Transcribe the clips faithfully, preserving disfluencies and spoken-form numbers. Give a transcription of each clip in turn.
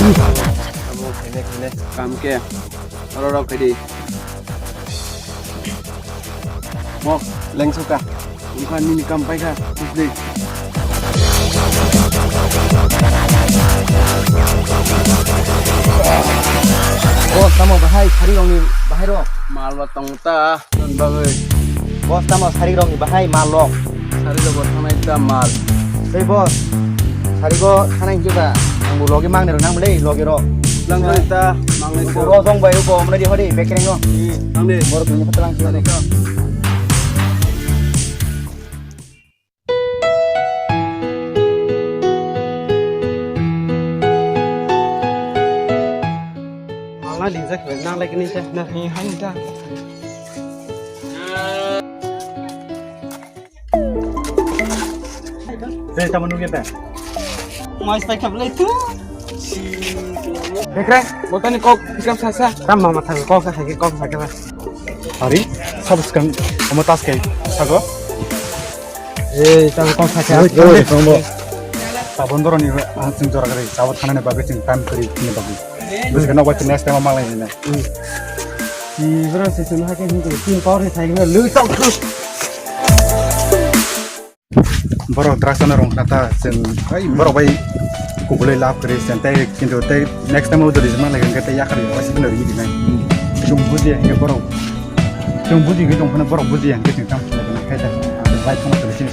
Abo khainai khainai. Kam khe. Oro rok khaidi. Mo lengsuka. Wngkha nini kam paikha. Bujli. Boss, tamo bahai, sari rokni bahai rok. Mal ba tong ta. Bagwi. Boss, tamo sari rokni bahai mal rok. Sari rok bo thangnai ta mal. Tei boss, sari bo thangnai hwnkhe ba, ang bo logi mangnai rok nang le, logi rok. Lang ta, mangnai ta. Ro jong bai, uko, omne di hodi, bekereng no. Nang de. Borok tungni phatlang sio. Mala linjak bai nang lai kini ta na. Ni han ta. Hei, tamo nugya ta. Mas pai kap lai tu. Bekre, botani kok pikam sasa. Tam mama thang kok sa kok sa kala. Hari, sab skang, omo tas kai, sago. Ei, tamo kok sakha. Ei, ei, tamo. Tabon doroni, ah, chwng jora gari, tabon thanani bagwi chwng time kwrwi ni bagwi. Bwswk no wait next time malai ni. Hmm. Ni bro se chwng hakhe hin tin power ni thai lu tok. Borok drugs no rong khna ta chwng, ai, borok bai kubulai love kwrwi chwng tei kintu tei next time o jodi jima lai hwnkhe tei yakhar yakhar se no ri di nai. Chwng buji ya hwnkhe borok. Chwng buji gwi tong phano borok buji ya hwnkhe chwng tam khai ta. Bai khama kwrwi chini.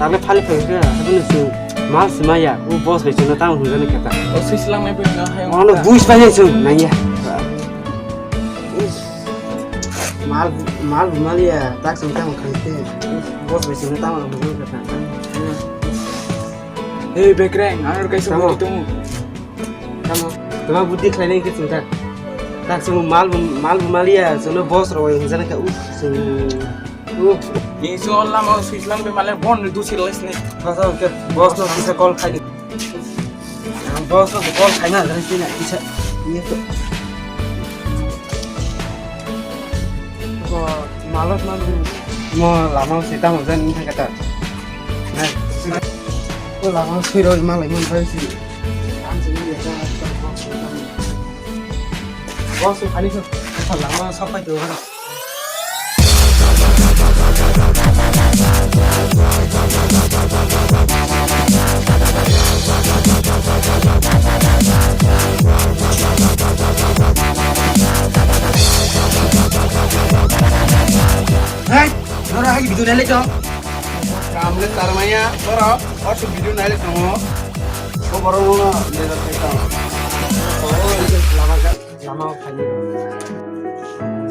Tale phali phai khe, aboni chwng mal se maya, o boss bai chwngno tamo hwnjani khe ta. O swi slang nai bai no hai. Ono buj pai chwng nangya. Mal, mal, mal ya, tak chwng tamo khai khe. Boss bai chwngno tamo hwnjani khe ta. Hey, Bekreng, ang kaisa tamo. Tamo, tamo buddi khlainai khe chwng ta. Tak chwng mal, mal, mal ya, chwngno boss rok hwnjani khe, uf, chwng. Ni so lama swi slang be male bon du sir les ni. Boss no kisa call khai. Boss no call khai na, dan sini kisa. Ini tu. Ko malos na mo lama sita mo jan ni kata. Ko lama sui ro malai mo bai si. Boss, ani ko lama sapai tu. Hey, nora hai video nai le to. Kamle tarmaya, boro, o video nai le to. O boro no le to. Lama o khaini.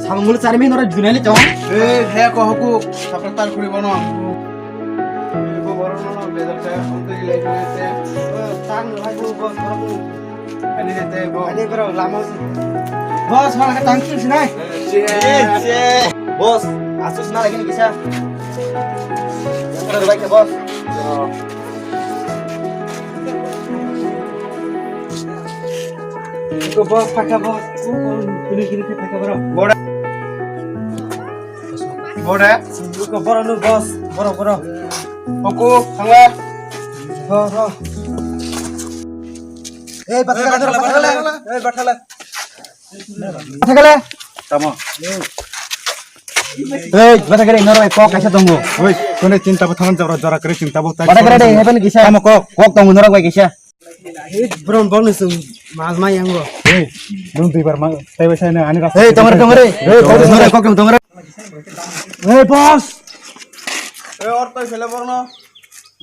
Samung mulu chari min ora junai le tong. Eh, he ko hoku, sapra tar khuri bono. Ko bono no, no, bedar ka, onto ilai ko te. Tang no hai ko, ko, ko. Ani de te, bo. Ani bro, lama. Boss, mana ka tang kin sinai. Che. Boss, asus na lagi ni kisa. Kara bai ke, boss. Ko boss, phaka boss. Ko, ko, kuni kini ke phaka bro. Bora. Bora. Ko bora nu boss, bora, bora. Oku, thangla. Ho, ho. Eh, bathala, bathala, bathala. Eh, bathala. Bathala. Tamo. Ei, bata kare norok bai kok kaisa tongo. Oi, kone chinta bo thaman jora jora kare chinta bo tai. Bata kare de, heaven kisa. Tamo kok. Kok tongo norok bai kisa. Ei, bro, bol ni sung mal mai yang bo. Ei, dum dui bar ma, tai bai sai na ani rasta. Ei, tongre, tongre. Ei, kok tongre, kok tongre. Ei, boss. Ei, or tai sele borno.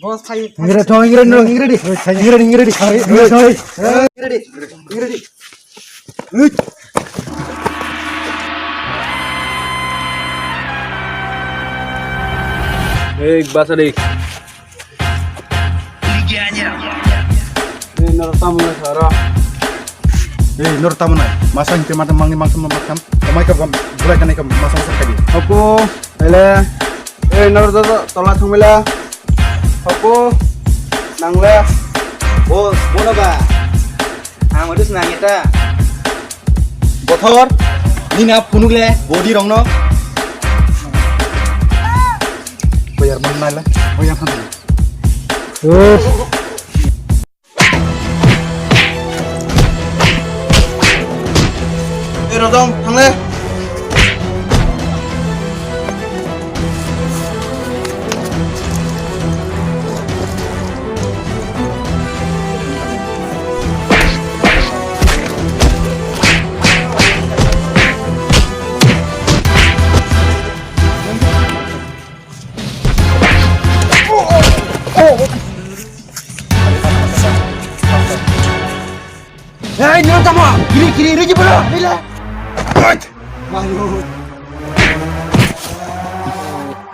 Boss, khai. Ingre to, ingre no, ingre di. Ingre di, ingre di. Ingre di, ingre di. Ek basa de. Ei, nor tamna sara. Ei, nor tamna. Masa hingke mata mangni mangsa mangsa. Omai ka bam, bulai kanai ka masa masa kadi. Aku, ele. Ei, nor do, do, tola thangmila. Hopo, nangle. Boss, bono ba? Ang udah senang kita. Bothor, nini a phunuk le body rokno. Boyar man nai le, boyar man. Ei, Rodom, thang le. Hei, nino tamo? Kiri, kiri, rigi bola, nila.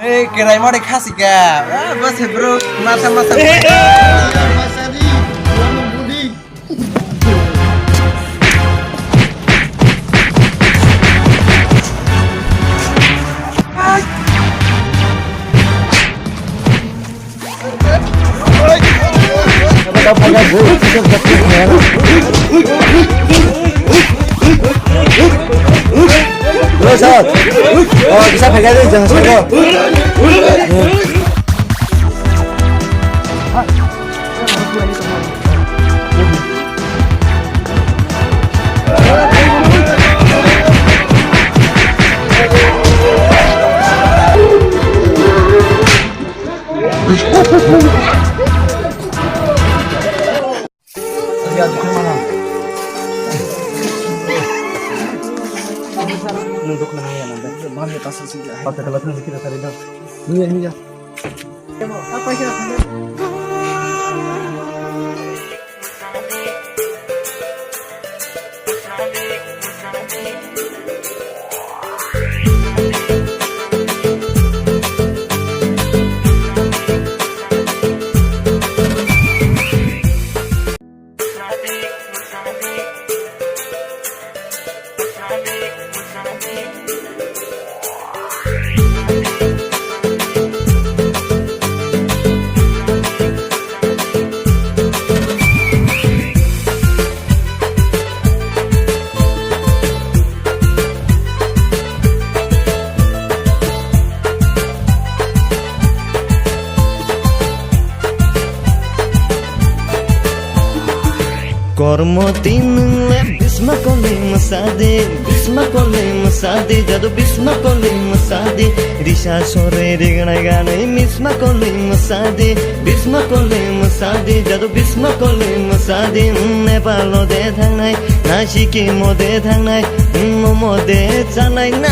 Ei, kerai mari khasi ka. Ah, bas he bro, masa, masa. Masa di, lama budi. Bro, sir. Oh, bisa pakai deh, jangan sego. Kormo tin nung le bisma koloi masa de, bisma koloi masa de, jadu bisma koloi masa de. Risa sore rignai ganai misma koloi masa de, bisma koloi masa de, jadu bisma koloi masa de. Nepal o de thangnai, na Sikkim o de thangnai, momo de chanai na.